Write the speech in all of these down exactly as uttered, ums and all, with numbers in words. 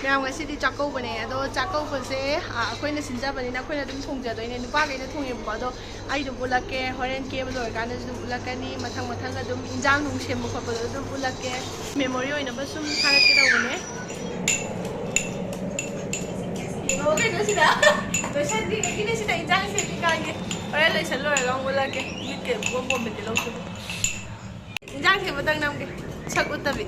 ꯃꯌꯥꯝ, ꯉꯁꯤꯗꯤ ꯆꯥꯛꯀꯧꯕꯅꯦ꯫ ꯑꯗꯣ ꯆꯥꯛꯀꯧꯕꯁꯦ, ꯑ, ꯑꯩꯈꯣꯏꯅ ꯁꯤꯟꯖꯕꯅꯤꯅ ꯑꯩꯈꯣꯏꯅ ꯑꯗꯨꯝ ꯊꯣꯡꯖꯗꯣꯏꯅꯦ꯫ ꯅꯨꯄꯥꯈꯩꯅ ꯊꯣꯡꯉꯦꯕꯀꯣ꯫ ꯑꯗꯣ ꯑꯩ ꯑꯗꯨꯝ ꯎꯠꯂꯛꯀꯦ, ꯍꯣꯔꯦꯟ ꯀꯦꯕ ꯂꯣꯏꯔꯀꯥꯟꯗꯁꯨ ꯑꯗꯨꯝ ꯎꯠꯂꯛꯀꯅꯤ꯫ ꯃꯊꯪ ꯃꯊꯪ ꯑꯗꯨꯝ ꯏꯟꯖꯥꯡ ꯅꯨꯡ ꯁꯦꯝꯕ ꯈꯣꯠꯄꯗꯣ ꯑꯗꯨꯝ ꯎꯠꯂꯛꯀꯦ꯫ ꯃꯦꯃꯣꯔꯤ ꯑꯣꯏꯅꯕ ꯁꯨꯝ ꯊꯥꯒꯠꯀꯦ ꯇꯧꯕꯅꯦ꯫ ꯌꯦꯡꯉꯣ ꯀꯩꯅꯣ ꯁꯤꯗ꯫ ꯂꯣꯏꯁꯟꯕꯤꯕꯒꯤꯅꯦ ꯁꯤꯗ ꯏꯟꯖꯥꯡ ꯁꯦꯝꯃꯤ ꯀꯥꯏꯒꯤ꯫ ꯍꯣꯔꯦꯟ ꯂꯣꯏꯁꯟ ꯂꯣꯏꯔꯒ ꯑꯃꯨꯛ ꯎꯠꯂꯛꯀꯦ꯫ ꯃꯤꯠꯀ ꯏꯄꯣꯝ ꯄꯣꯝꯃꯤꯗꯤ ꯂꯧꯁꯤꯕꯨ꯫ ꯏꯟꯖꯥꯡ ꯁꯦꯝꯕꯗꯪ ꯅꯝꯒꯦ꯫ ꯁꯛ ꯎꯠꯇꯕꯤ꯫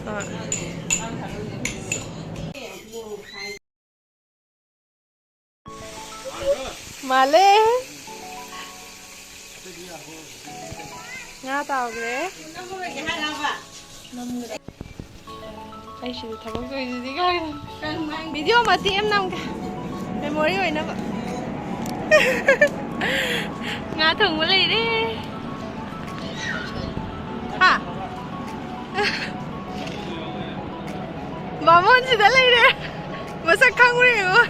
ꯑꯥ꯫ ꯃꯥꯜꯂꯦ꯫ ꯉꯥ ꯇꯥꯎꯈ꯭ꯔꯦ꯫ ꯑꯩ ꯁꯤꯗ ꯊꯕꯛ ꯇꯧꯔꯤꯁꯤꯗꯤ ꯀꯥꯏꯗꯅꯣ? ꯚꯤꯗꯤꯑꯣ ꯃꯇꯦꯛ ꯑꯃ ꯅꯝꯒꯦ, ꯃꯦꯃꯣꯔꯤ ꯑꯣꯏꯅꯕ꯫ ꯉꯥ ꯊꯣꯡꯕ ꯂꯩꯔꯦ꯫ ꯍꯥ? ꯕꯥꯃꯣꯟ ꯁꯤꯗ ꯂꯩꯔꯦ꯫ ꯃꯁꯛ ꯈꯪꯉꯨꯔꯦ ꯌꯦꯡꯉꯣ꯫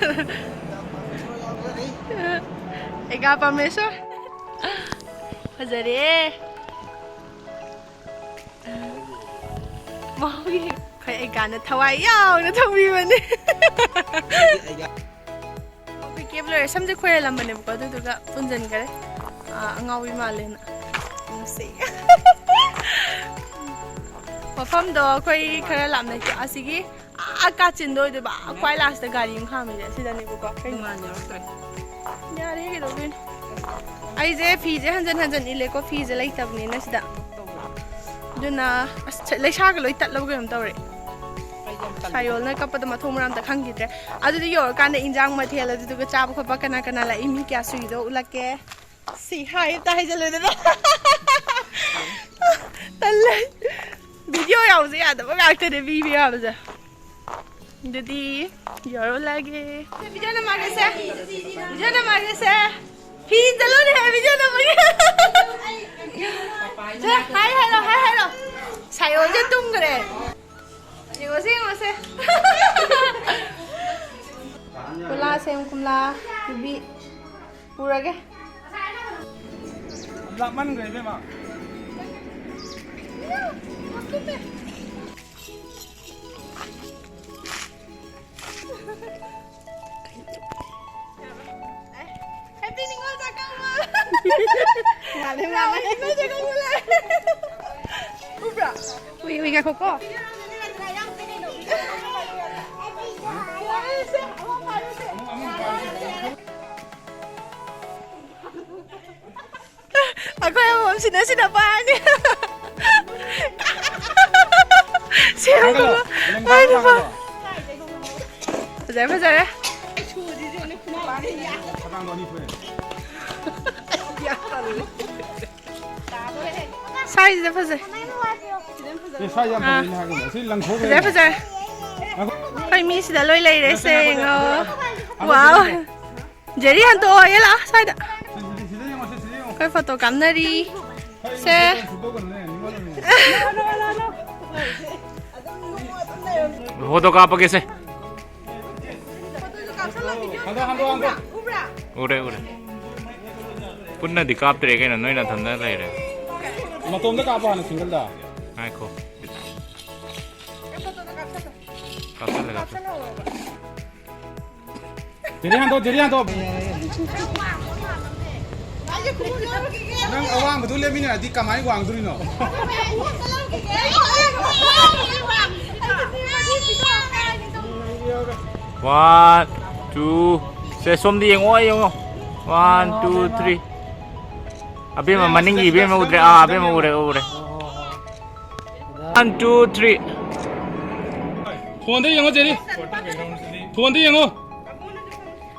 ꯑꯦꯒꯥ ꯄꯔꯃꯦꯁꯣꯔ꯫ ꯐꯖꯔꯦ꯫ ꯃꯥꯒꯤ ꯑꯩꯈꯣꯏ ꯑꯦꯒꯥꯅ ꯊꯋꯥꯏ ꯌꯥꯎꯅ ꯊꯧꯕꯤꯕꯅꯦ꯫ ꯑꯩꯈꯣꯏ ꯀꯦꯞ ꯂꯣꯏꯔꯦ꯫ ꯁꯝꯁꯦ ꯈꯣꯏꯍꯜꯂꯝꯕꯅꯦꯕꯀꯣ, ꯑꯗꯨꯗꯨꯒ ꯄꯨꯟꯁꯤꯟꯈꯔꯦ꯫ ꯑꯥ, ꯑꯉꯥꯎꯕꯤ ꯃꯥꯜꯂꯦꯅ꯫ ꯉꯁꯤ꯫ ꯃꯐꯝꯗꯣ ꯑꯩꯈꯣꯏ ꯈꯔ ꯂꯥꯞꯅꯩꯀꯣ꯫ ꯑꯁꯤꯒꯤ ꯑꯥ ꯀꯥꯆꯤꯟꯗ ꯑꯣꯏꯗꯣꯏꯕ, ꯈ꯭ꯋꯥꯏ ꯂꯥꯁꯇ ꯒꯥꯔꯤ ꯑꯃ ꯈꯥꯝꯃꯤꯁꯦ ꯁꯤꯗꯅꯦꯕꯀꯣ꯫ ꯀꯩꯅꯣ? ꯅꯨꯡꯉꯥꯏꯅ ꯌꯧꯔꯛꯇ꯭ꯔꯦ꯫ ꯌꯥꯔꯦ, ꯀꯩꯗꯧꯗꯣꯏꯅꯣ? ꯑꯩꯁꯦ ꯐꯤꯁꯦ ꯍꯟꯖꯟ ꯍꯟꯖꯟ ꯏꯜꯂꯦꯀꯣ, ꯐꯤꯁꯦ ꯂꯩꯇꯕꯅꯤꯅ ꯁꯤꯗ꯫ ꯑꯗꯨꯅ ꯑꯁ, ꯂꯩꯁꯥꯒ ꯂꯣꯏ ꯇꯠꯂꯕ ꯀꯩꯅꯣꯝ ꯇꯧꯔꯦ꯫ ꯑꯩꯁꯦ ꯌꯥꯝ ꯇꯜꯂꯦ꯫ ꯁꯥꯌꯣꯜꯅ ꯀꯞꯄꯗ ꯃꯊꯣꯡ ꯃꯔꯝ ꯑꯝꯇ ꯈꯪꯈꯤꯗ꯭ꯔꯦ꯫ ꯑꯗꯨꯗꯤ ꯌꯧꯔꯀꯥꯟꯗ ꯏꯟꯖꯥꯡ ꯃꯊꯦꯜ ꯑꯗꯨꯗꯨꯒ ꯆꯥꯕ ꯈꯣꯠꯄ ꯀꯅꯥ ꯀꯅꯥ ꯂꯥꯛꯏ, ꯃꯤ ꯀꯌꯥ ꯁꯨꯏꯗꯣ ꯎꯠꯂꯛꯀꯦ꯫ ꯁꯤ ꯍꯥꯏ ꯑꯝꯇ ꯍꯥꯏꯖꯜꯂꯨꯗꯅ꯫ ꯇꯜꯂꯦ꯫ ꯚꯤꯗꯤꯑꯣ ꯌꯥꯎꯕꯁꯦ ꯌꯥꯗꯕ ꯉꯥꯛꯇꯅꯦ, ꯃꯤ ꯃꯌꯥꯝꯁꯦ꯫ ꯑꯗꯨꯗꯤ ꯌꯧꯔꯛꯂꯒꯦ꯫ ꯚꯤꯗꯤꯑꯣ ꯅꯝꯃꯒꯦꯁꯦ꯫ ꯚꯤꯗꯤꯑꯣ ꯅꯝꯃꯒꯦꯁꯦ꯫ ꯐꯤ ꯏꯟꯖꯜꯂꯨꯅꯦ, ꯚꯤꯗꯤꯑꯣ ꯅꯝꯃꯒꯦ꯫ ꯁꯦ, ꯍꯥꯏ ꯍꯥꯏꯔꯣ, ꯍꯥꯏ ꯍꯥꯏꯔꯣ꯫ ꯁꯥꯌꯣꯟꯁꯦ ꯇꯨꯝꯈ꯭ꯔꯦ꯫ ꯌꯦꯡꯉꯣꯁꯦ, ꯌꯦꯡꯉꯣꯁꯦ꯫ ꯀꯣꯝꯂꯥ, ꯁꯦꯝ, ꯀꯣꯝꯂꯥ, ꯌꯨꯕꯤ꯫ ꯄꯨꯔꯒꯦ꯫ ꯂꯥꯞꯃꯟꯈ꯭ꯔꯦ ꯏꯕꯦꯝꯃ꯫ Happy ꯅꯤꯉꯣꯜ ꯆꯥꯛꯀꯧꯕ! ꯃꯥꯜꯂꯦ, ꯃꯥꯜꯂꯦ꯫ ꯅꯤꯉꯣꯜ ꯆꯥꯛꯀꯧꯕ ꯂꯥꯛꯑꯦ꯫ ꯎꯕ꯭ꯔꯥ? ꯎꯏ, ꯎꯏ, ꯉꯥꯏꯈꯣꯀꯣ꯫ ꯑꯩꯈꯣꯏ ꯑꯃꯃꯝ ꯁꯤꯟꯅ ꯁꯤꯟꯅ ꯄꯥꯏꯔꯅꯤ꯫ ꯁꯦꯝꯕ ꯂꯣꯏ-, ꯂꯣꯏꯅꯃꯛ꯫ ꯐꯖꯔꯦ, ꯐꯖꯔꯦ꯫ ꯁ꯭ꯋꯥꯏꯁꯤꯗ ꯐꯖꯩ꯫ ꯑꯦ, ꯁ꯭ꯋꯥꯏ ꯌꯥꯝ ꯑꯥ꯫ ꯐꯖꯩꯅꯦ ꯍꯥꯏꯒꯨꯝꯕ꯫ ꯁꯤ ꯂꯪꯊꯣꯛꯈ꯭ꯔꯦ꯫ ꯐꯖꯔꯦ, ꯐꯖꯔꯦ꯫ ꯉꯥꯏꯈꯣ꯫ ꯑꯩꯈꯣꯏ ꯃꯤꯁꯤꯗ ꯂꯣꯏ ꯂꯩꯔꯦ, ꯁꯦ ꯌꯦꯡꯉꯣ꯫ ꯋꯥꯎ꯫ ꯖꯦꯔꯤ, ꯍꯟꯇꯣꯛꯑꯣ, ꯌꯦ ꯂꯥꯛꯑꯣ ꯁ꯭ꯋꯥꯏꯗ꯫ ꯁꯤ, ꯁꯤ, ꯁꯤꯗ ꯌꯦꯡꯉꯣ, ꯁꯤ, ꯁꯤꯗ ꯌꯦꯡꯉꯣ꯫ ꯑꯩꯈꯣꯏ ꯐꯣꯇꯣ ꯀꯥꯞꯅꯔꯤ꯫ ꯁꯦ꯫ ꯁꯤ ꯐꯣꯇꯣ ꯀꯩꯅꯣꯅꯦ, ꯅꯤꯉꯣꯜ ꯑꯣꯏꯔꯝꯃꯤ꯫ ꯐꯣꯇꯣ ꯀꯥꯞꯄꯒꯦꯁꯦ꯫ ꯍꯟꯗꯣꯛ, ꯍꯟꯗꯣꯛ, ꯍꯟꯗꯣꯛ꯫ ꯎꯔꯦ, ꯎꯔꯦ꯫ ꯄꯨꯟꯅꯗꯤ ꯀꯥꯞꯇ꯭ꯔꯦ ꯀꯩꯅꯣ, ꯅꯣꯏ ꯅꯊꯟꯗ ꯂꯩꯔꯦ꯫ ꯃꯇꯣꯝꯗ ꯀꯥꯞꯄꯣ ꯍꯥꯟꯅ, ꯁꯤꯡꯒꯜꯗ꯫ ꯉꯥꯏꯈꯣ꯫ ꯀꯥꯞꯁꯜꯂꯦ, ꯀꯥꯞꯁꯜꯂꯦ꯫ ꯖꯦꯔꯤ ꯍꯟꯗꯣꯛ, ꯖꯦꯔꯤ ꯍꯟꯗꯣꯛ꯫ ꯅꯪ ꯑꯋꯥꯡꯕꯗꯨ ꯂꯦꯞꯃꯤꯟꯅꯔꯗꯤ ꯀꯃꯥꯏꯅ ꯋꯥꯡꯗꯣꯔꯤꯅꯣ? One, two, ꯁꯦ, ꯁꯣꯝꯗ ꯌꯦꯡꯉꯣ, ꯑꯩ ꯌꯦꯡꯉꯣ꯫ One, two, three꯫ ꯑꯕꯦꯝꯃ ꯃꯅꯤꯡꯒꯤ ꯏꯕꯦꯝꯃ ꯎꯗ꯭ꯔꯦ? ꯑꯥ, ꯑꯕꯦꯝꯃ ꯎꯔꯦ, ꯎꯔꯦ꯫ One, two, three꯫ ꯐꯣꯟꯗ ꯌꯦꯡꯉꯣ, ꯖꯦꯔꯤ꯫ ꯐꯣꯟꯗ ꯌꯦꯡꯉꯣ꯫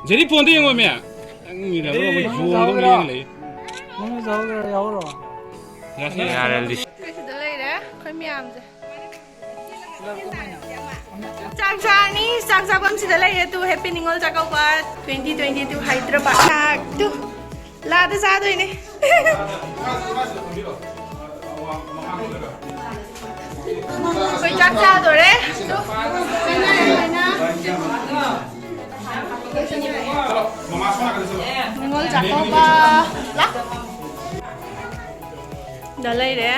ꯖꯦꯔꯤ, ꯐꯣꯟꯗ ꯌꯦꯡꯉꯣ, ꯃꯦ꯫ ꯅꯪ ꯃꯤꯔ ꯑꯃ ꯌꯣꯡꯗꯧꯅ ꯌꯦꯡ ꯂꯩ꯫ ꯅꯪꯁꯨ ꯌꯥꯎꯔꯣ, ꯌꯥꯎꯔꯣ꯫ ꯌꯥꯔꯦ, ꯂꯤꯁ꯫ ꯑꯩꯈꯣꯏ ꯁꯤꯗ ꯂꯩꯔꯦ, ꯑꯩꯈꯣꯏ ꯃꯌꯥꯝꯁꯦ꯫ ꯆꯥꯛ ꯆꯥꯔꯅꯤ, ꯆꯥꯛ ꯆꯥꯐꯝꯁꯤꯗ ꯂꯩꯔꯦ꯫ Two, happy Ningol Chakkouba twenty twenty two Hyderabad. ꯆꯥꯛ ꯇꯨ꯫ ꯂꯥꯗ ꯆꯥꯗꯣꯏꯅꯦ꯫ ꯑꯩꯈꯣꯏ ꯆꯥꯛ ꯆꯥꯗꯣꯔꯦ꯫ ꯅꯤꯉꯣꯜ ꯆꯥꯛꯀꯧꯕ ꯂꯥ꯫ ꯗ ꯂꯩꯔꯦ꯫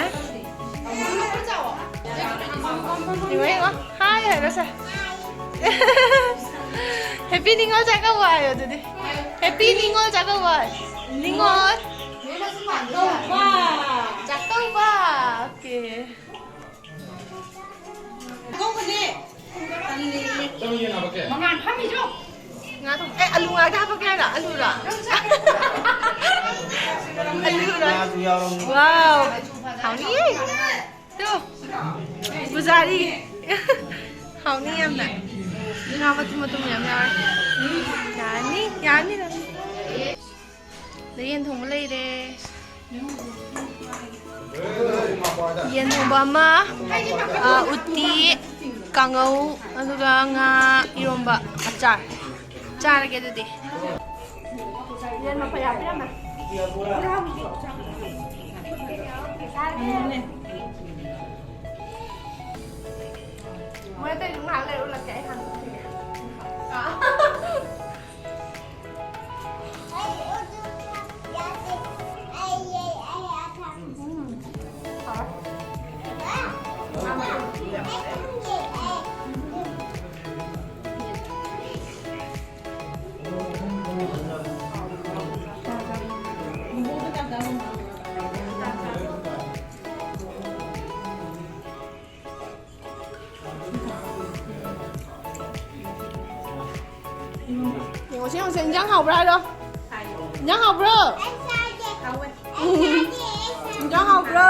ꯌꯦꯡꯉꯣ, ꯌꯦꯡꯉꯣ꯫ ꯍꯥꯏ ꯍꯥꯏꯔꯣ ꯁꯦ꯫ ꯍꯦꯄꯤ ꯅꯤꯉꯣꯜ ꯆꯥꯛꯀꯧꯕ ꯍꯥꯏꯌꯣ ꯑꯗꯨꯗꯤ꯫ ꯍꯦꯄꯤ ꯅꯤꯉꯣꯜ ꯆꯥꯛꯀꯧꯕ꯫ ꯅꯤꯉꯣꯜ꯫ ꯆꯥꯛꯀꯧꯕ꯫ ꯑꯣꯀꯦ꯫ ꯃꯉꯥꯟ ꯐꯝꯃꯤꯁꯨ꯫ ꯉꯥ ꯊꯣꯡ-, ꯑꯦ, ꯑꯂꯨ ꯉꯥꯗ ꯍꯥꯞꯄꯛꯀꯦ ꯍꯥꯏꯔꯣ? ꯑꯂꯨꯔꯣ? ꯑꯂꯨꯔꯣ? ꯉꯥꯁꯨ ꯌꯥꯎꯔꯝꯅꯤ꯫ ꯋꯥꯎ! ꯍꯥꯎꯅꯤꯌꯦ! ꯇꯨ! ꯄꯨꯖꯥꯔꯤ! ꯍꯥꯎꯅꯤ ꯌꯥꯝꯅ꯫ ꯉꯥ ꯃꯇꯨꯝ ꯃꯇꯨꯝ ꯌꯥꯝ ꯌꯥꯎꯔꯦ꯫ ꯌꯥꯔꯅꯤ, ꯌꯥꯔꯅꯤ, ꯌꯥꯔꯅꯤ꯫ ꯑꯗ ꯌꯦꯟ ꯊꯣꯡꯕ ꯂꯩꯔꯦ꯫ ꯌꯦꯟ ꯊꯣꯡꯕ ꯑꯃ, ꯑ, ꯎꯇꯤ, ꯀꯥꯡꯉꯧ, ꯑꯗꯨꯒ ꯉꯥ ꯏꯔꯣꯝꯕ, ꯑꯆꯥꯔ꯫ ꯆꯥꯔꯒꯦ ꯑꯗꯨꯗꯤ꯫ ꯌꯦꯟ ꯃꯐꯩ ꯍꯥꯞꯄꯤꯔꯝꯃꯦ꯫ ꯃꯣꯏ ꯑꯇꯩꯁꯨ ꯉꯥꯏꯍꯥꯛ ꯂꯩꯔ ꯎꯠꯂꯛꯀꯦ, ꯑꯩ ꯍꯥꯟꯅ ꯎꯠꯈꯤꯒꯦ꯫ ꯌꯦꯡꯉꯣꯁꯦ, ꯌꯦꯡꯉꯣꯁꯦ, ꯏꯟꯖꯥꯡ ꯍꯥꯎꯕ꯭ꯔꯥ ꯍꯥꯏꯔꯣ? ꯏꯟꯖꯥꯡ ꯍꯥꯎꯕ꯭ꯔꯣ? ꯏꯟꯖꯥꯡ ꯍꯥꯎꯕ꯭ꯔꯣ?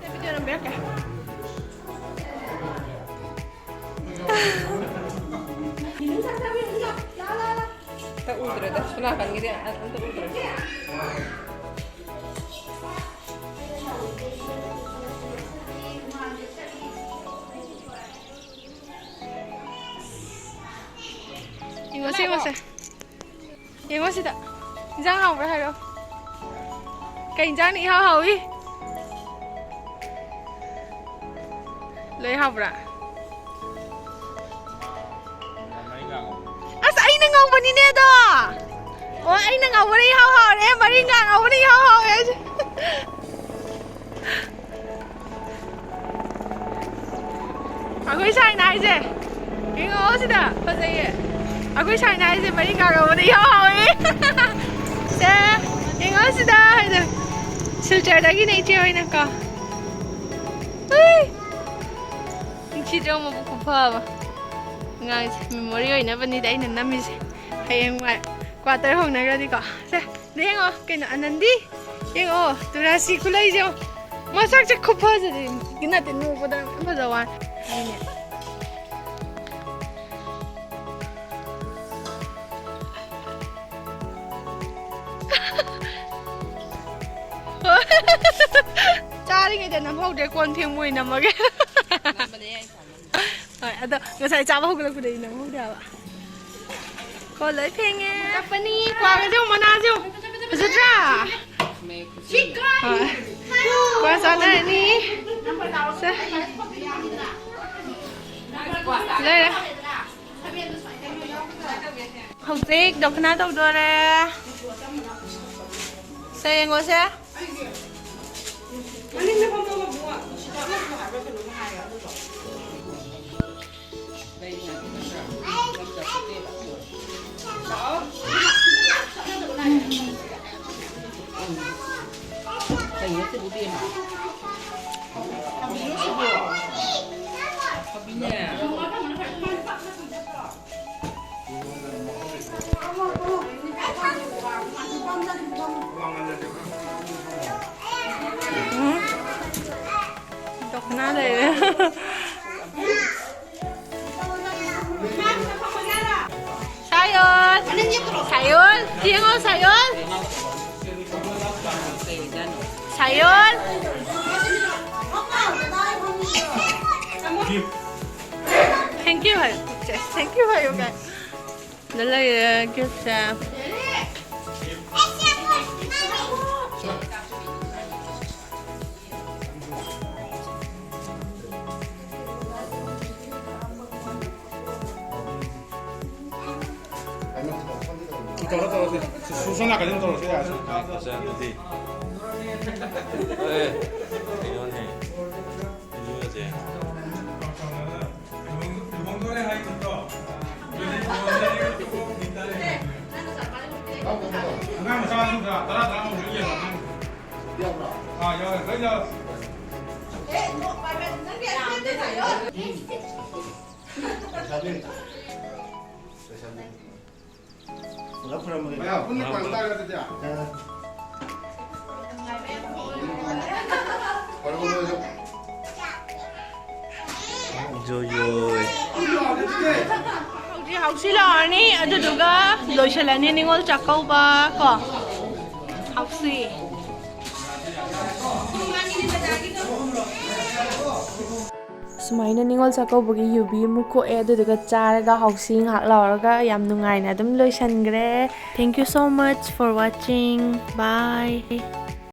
ꯑꯩ ꯚꯤꯗꯤꯑꯣ ꯅꯝꯕꯤꯔꯛꯀꯦ꯫ ꯑꯝꯇ ꯎꯗ꯭ꯔꯦꯗ, ꯁꯣꯝ ꯅꯥꯀꯟꯒꯤꯗꯤ ꯑꯝꯇ ꯎꯗ꯭ꯔꯦ꯫ ꯌꯦꯡꯉꯣꯁꯦ, ꯌꯦꯡꯉꯣꯁꯦ꯫ ꯌꯦꯡꯉꯣ ꯁꯤꯗ꯫ ꯏꯟꯖꯥꯡ ꯍꯥꯎꯕ꯭ꯔꯥ ꯍꯥꯏꯔꯣ꯫ ꯀꯩ ꯏꯟꯖꯥꯡꯅ ꯏꯍꯥꯎ ꯍꯥꯎꯏ? ꯂꯣꯏ ꯍꯥꯎꯕ꯭ꯔꯥ? ꯑꯩꯅ ꯉꯧꯕꯅꯤꯅꯦ ꯑꯗꯣ꯫ ꯑꯣ, ꯑꯩꯅ ꯉꯧꯕꯅ ꯏꯍꯥꯎ ꯍꯥꯎꯔꯦ, ꯃꯔꯤꯡꯒꯥ ꯉꯧꯕꯅ ꯏꯍꯥꯎ ꯍꯥꯎꯔꯦ ꯍꯥꯏꯁꯦ꯫ ꯑꯩꯈꯣꯏ ꯁꯥꯏꯅ ꯍꯥꯏꯁꯦ, ꯌꯦꯡꯉꯣ ꯁꯤꯗ, ꯐꯖꯩꯌꯦ꯫ ꯑꯩꯈꯣꯏ ꯁꯥꯏꯅ ꯍꯥꯏꯁꯦ, ꯃꯔꯤꯡꯒꯥ ꯉꯧꯕꯅ ꯏꯍꯥꯎ ꯍꯥꯎꯋꯦ꯫ ꯁꯦ, ꯌꯦꯡꯉꯣ ꯁꯤꯗ ꯍꯥꯏꯁꯦ꯫ ꯁꯤꯜꯆꯔꯗꯒꯤꯅꯦ ꯏꯆꯦ ꯍꯣꯏꯅ ꯀꯣ꯫ ꯎꯏ! ꯅꯨꯡꯁꯤꯗ꯭ꯔꯣ ꯃꯕꯨꯛ ꯈꯨꯐꯕ? ꯑꯉꯥꯡꯁꯦ memory ꯑꯣꯏꯅꯕꯅꯤꯗ ꯑꯩꯅ ꯅꯝꯃꯤꯁꯦ꯫ ꯍꯌꯦꯡꯋꯥꯏ quarter ꯍꯣꯡꯅꯈ꯭ꯔꯗꯤꯀꯣ꯫ ꯁꯦ, ꯁꯤꯗ ꯌꯦꯡꯉꯣ, ꯀꯩꯅꯣ, ꯑꯅꯟꯗꯤ? ꯌꯦꯡꯉꯣ, ꯇꯨꯔꯥꯁꯤ ꯈꯨꯂꯩꯁꯦ ꯌꯦꯡꯉꯣ꯫ ꯃꯁꯛꯁꯦ ꯈꯨꯐꯖꯗꯤ ꯅꯠꯇꯦ, ꯅꯣꯛꯄꯗ ꯌꯥꯝ ꯐꯖꯕ ꯋꯥꯅꯤ꯫ ꯑꯗꯨꯅꯦ꯫ ꯆꯥꯔꯤꯉꯩꯗ ꯅꯝꯍꯧꯗ꯭ꯔꯦ, ꯀꯣꯟ ꯐꯦꯡꯕ ꯑꯣꯏꯅ ꯅꯝꯃꯒꯦ꯫ ꯍꯣꯏ, ꯑꯗꯣ ꯉꯁꯥꯏ ꯆꯥꯕ ꯍꯧꯒꯠꯂꯛꯄꯗꯒꯤ ꯅꯝꯍꯧꯗꯦ ꯍꯥꯏꯕ꯫ ꯀꯣꯟ ꯂꯣꯏ ꯐꯦꯡꯉꯦ꯫ ꯀꯞꯄꯅꯤ, ꯀ꯭ꯋꯥꯒꯁꯦ ꯌꯦꯡꯉꯨ, ꯃꯅꯥꯁꯦ ꯌꯦꯡꯉꯨ꯫ ꯐꯖꯗ꯭ꯔꯥ? ꯍꯣꯏ꯫ ꯀ꯭ꯋꯥ ꯆꯥꯅꯔꯅꯤ꯫ ꯁꯦ꯫ ꯂꯩꯔꯦ꯫ ꯍꯧꯖꯤꯛ ꯗꯈꯤꯅꯥ ꯇꯧꯗꯣꯔꯦ꯫ ꯁꯦ ꯌꯦꯡꯉꯣꯁꯦ꯫ ꯎꯝ꯫ ꯗꯈꯤꯅꯥ ꯂꯩꯔꯦ꯫ ꯁꯥꯌꯣꯟ! ꯁꯥꯌꯣꯟ! ꯌꯦꯡꯉꯣ, ꯁꯥꯌꯣꯟ! ꯁꯥꯌꯣꯟ! Thank you ꯍꯥꯏꯌꯨ꯫ Thank you ꯍꯥꯏꯌꯨ ꯀꯥꯏ꯫ ꯁꯤꯗ ꯂꯩꯔꯦ gift ꯁꯦ꯫ ꯇꯧꯔꯣ, ꯇꯧꯔꯣ, ꯁꯤ ꯁꯣꯝ ꯅꯥꯀꯟꯗ ꯑꯗꯨꯝ ꯇꯧꯔꯁꯨ ꯌꯥꯔꯦ꯫ ꯐꯖꯔꯦ, ꯑꯗꯨꯗꯤ꯫ ꯑꯦ, ꯀꯩꯅꯣꯅꯦ꯫ ꯌꯨꯝꯒꯁꯦ꯫ ꯑꯉꯥꯡ ꯃꯆꯥ ꯃꯅꯨꯡꯗ ꯇꯔꯥ, ꯇꯔꯥꯃꯉꯥꯃꯨꯛ ꯌꯦꯡꯉꯣ, ꯑꯉꯥꯡ꯫ ꯑꯥ, ꯌꯥꯎꯔꯦ, ꯂꯣꯏ ꯌꯥꯎꯔꯦ꯫ ꯃꯌꯥꯝ ꯄꯨꯟꯅ ꯄꯥꯡ ꯇꯥꯔꯦ ꯑꯗꯨꯗꯤ꯫ ꯖꯣꯏ, ꯖꯣꯏ꯫ ꯍꯧꯖꯤꯛ ꯍꯧꯁꯤ ꯂꯥꯛꯑꯅꯤ, ꯑꯗꯨꯗꯨꯒ ꯂꯣꯏꯁꯤꯜꯂꯅꯤ ꯅꯤꯉꯣꯜ ꯆꯥꯛꯀꯧꯕ ꯀꯣ꯫ ꯍꯧꯁꯤ꯫ ꯁꯨꯃꯥꯏꯅ ꯅꯤꯉꯣꯜ ꯆꯥꯛꯀꯧꯕꯒꯤ ꯌꯨꯕꯤ ꯑꯃꯨꯛ ꯈꯣꯛꯑꯦ, ꯑꯗꯨꯗꯨꯒ ꯆꯥꯔꯒ ꯍꯧꯁꯤ ꯉꯥꯏꯍꯥꯛ ꯂꯥꯎꯔꯒ ꯌꯥꯝ ꯅꯨꯡꯉꯥꯏꯅ ꯑꯗꯨꯝ ꯂꯣꯏꯁꯤꯟꯈ꯭ꯔꯦ꯫ Thank you so much for watching. Bye.